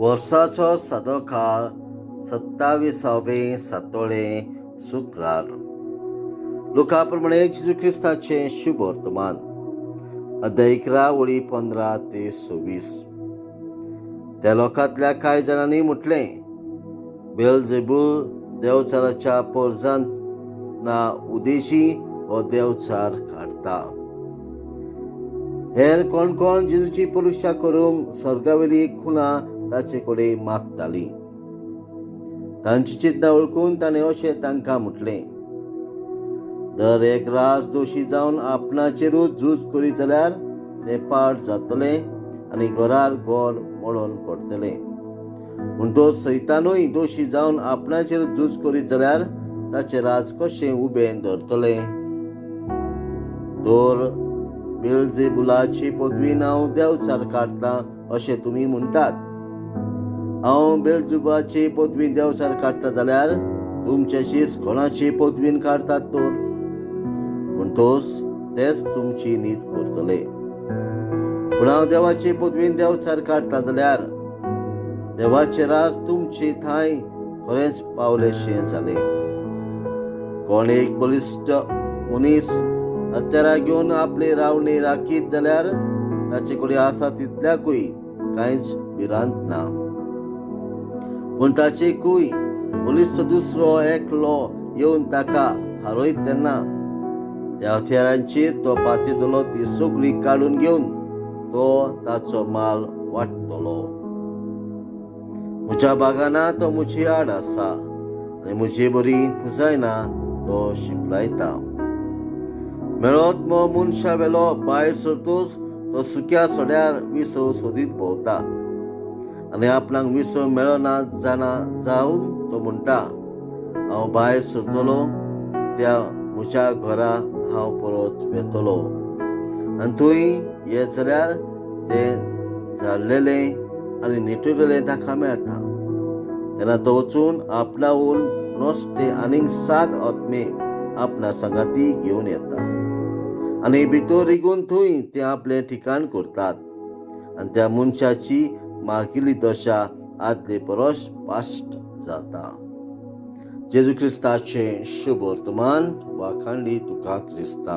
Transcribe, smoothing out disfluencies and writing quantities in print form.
वर्साचो सादो काळ सत्ताविसावे सातोळें शुक्रार. लुका प्रमाणे जेजू क्रिस्ताचें शुभ वर्तमान, अध्याय 11, वळी 15 ते 26. त्या लोकांतल्या कांय जाणांनी म्हटलें, बेलजेबूल देवचाराच्या पोरजान ना उदेशी हो देवचार काडटा. हेर कोण कोण जेजूची परिक्षा करूंक स्वर्गावेली खुणा ताचे कडेन मागताली. तांची चिंतना वळखून ताणें अशें तांकां म्हटलें, दर एक राज दोशी जावन आपणाचेरूच झूज करीत जाल्यार तें पाड जातलें आनी घरार घर मोडून पडटलें. म्हणटच सैतानूय दोशी जावन आपणाचेर झूज करीत जाल्यार ताचें राज कशें उबें धरतलें? तर बेलजेबुलाची पदवीन हांव देवचार काडटा अशें तुमी म्हणटात. हांव बेलजुबाची पदवीन देवचार काडटा जाल्यार तुमचे शीस कोणाची पदवीन काडटात तर? म्हणटोच तेच तुमची नीत करतले. पूण हांव देवाची पदवीन देवचार काडटा जाल्यार देवाचे राज तुमचे थांय खरेंच पावलेशें जालें. कोण एक बलिश्ट मनीस हत्यारां घेवन आपली रावणी राखीत जाल्यार ताचे कडेन आसा तितल्याकूय कांयच भिरांत ना. पूण ताचेकूय बलिश्ट दुसरो एकलो येवन ताका हारयत तेन्ना त्या हत्यारांचेर तो पातयतलो ती सगळी काडून घेवन तो ताचो माल वाडटलो. म्हज्या बागाना तो म्हजी आड आसा आनी म्हजे बरी पुजायना तो शिंपडायता. मेळत मो मनशा वेलो भायर सरतूच तो सुक्या सोड्यार विसव सोदीत भोंवता आनी आपणाक विसव मेळना जाणा जावन तो म्हणटा, हांव भायर सरतलो त्या म्हज्या घरा हांव परत वेतलो. आनी थंय येत जाल्यार तें झाडलेलें आनी निटुरलेलें ताका मेळटा. तेन्ना तो वचून आपणावून नश्टे आनीक सात आत्मे आपणा सांगाती घेवन येता आनी भितर रिगून थंय ते आपलें ठिकाण करतात आनी त्या मनशाची मागिल्ली दशा आदले परस पाश्ट जाता. जेजू क्रिस्ताचें शुभ वर्तमान. वाखाणली तुका क्रिस्ता.